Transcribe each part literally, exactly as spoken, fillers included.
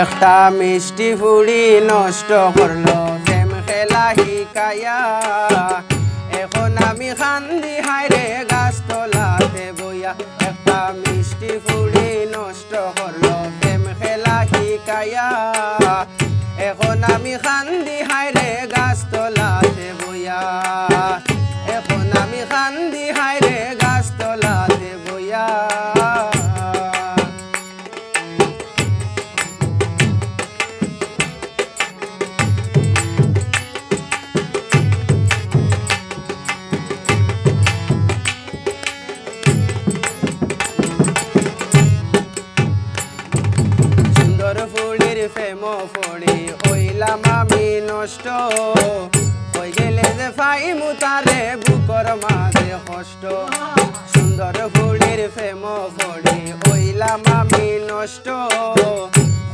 একটা মিষ্টি ফুড়ি নষ্ট করলো প্রেম খেলা হিকাইয়া। এখন আমি কান্দি হায়রে গাছতলাতে বইয়া। একটা মিষ্টি ফুড়ি নষ্ট করলো প্রেম খেলা হিকাইয়া। এখন আমি কান্দি হায়রে গাছতলাতে বইয়া। এখন আমি কান্দি হায়রে গাছতলাতে বইয়া। সুন্দর ফুড়ির প্রেম পড়ি অইলাম আমি নষ্ট। কই গেলে যে পাইমু তারে বুকর মাঝে কষ্ট। সুন্দর ফুড়ির প্রেম পড়ি অইলাম আমি নষ্ট।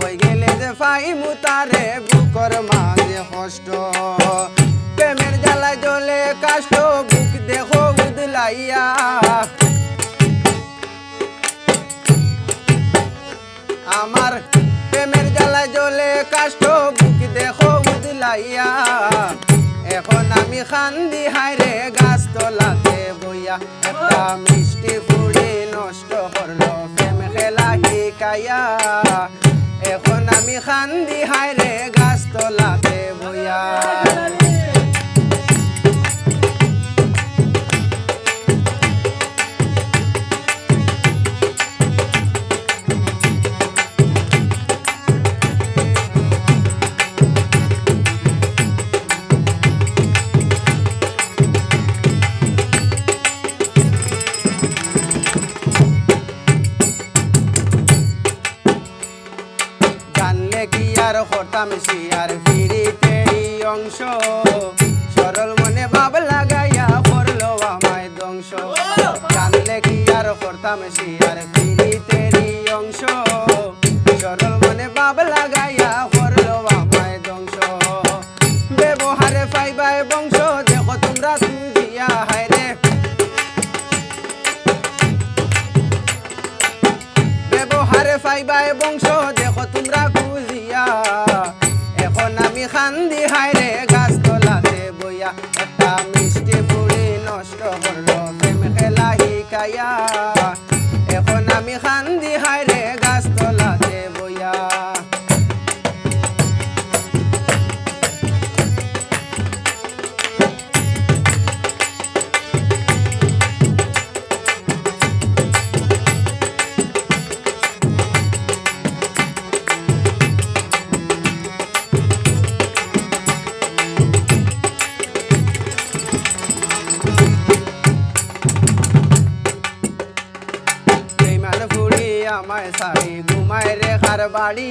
কই গেলে যে পাইমু তারে বুকর মাঝে কষ্ট। প্রেমের জ্বালায় জ্বলে কাষ্ঠ বুক দেখো উদলাইয়া। আমার প্রেমের জ্বালায় জ্বলে কাষ্ঠ বুক দেখো উদলাইয়া। এখন আমি কান্দি হায়রে গাছতলাতে বইয়া। একটা মিষ্টি ফুড়ি নষ্ট করলো প্রেম খেলা হিকাইয়া। এখন আমি কান্দি হায়রে গাছতলাতে বইয়া। জানলে কি আর করতাম সে আর ফিরিতে এই অংশ। সরল মনে ভাব লাগাইয়া করলো আমায় ধ্বংস। জানলে কি আর করতাম সে আর ফিরিতে এই অংশ। সরল মনে ভাব লাগাইয়া করলো আমায় ধ্বংস। ব্যবহারে পাইবায় বংশ, দেখো তোমরা খুঁজিয়া হায়রে। ব্যবহারে পাইবায় বংশ, দেখো তোমরা খুঁজিয়া। এখন আমি কান্দি হায়রে গাছতলাতে বইয়া। একটা মিষ্টি ফুড়ি নষ্ট করলো প্রেম খেলা হিকাইয়া। এখন আমি কান্দি হায়রে গাছতলাতে বইয়া। বেইমান ফুড়ি আমায় ছাড়ি ঘুমায় রে কার বাড়ি।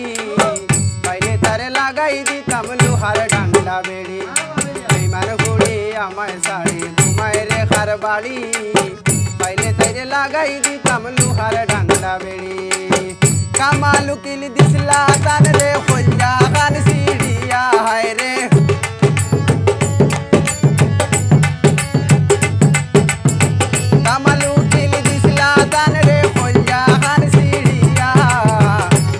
পাইলে তারে লাগাই দিতাম লোহার ডান্ডা বেড়ি। বেইমান ফুড়ি আমায় ছাড়ি ঘুমায় রে কার বাড়ি। পাইলে তারে লাগাই দিতাম লোহার ডান্ডা বেড়ি। কামাল উকিল দিছলা তান রে কইল্লা খান ছিড়িয়া হায়রে। কামাল উকিল দিছলা তান রে কইল্লা খান ছিড়িয়া।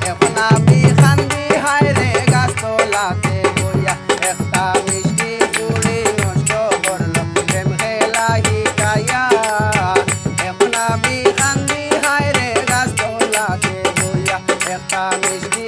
এখন আমি কান্দি হায়রে গাছতলাতে বইয়া। একটা মিষ্টি ফুড়ি নষ্ট করলো প্রেম খেলা হিকাইয়া। এখন আমি কান্দি হায়রে গাছতলাতে বইয়া। একটা মিষ্টি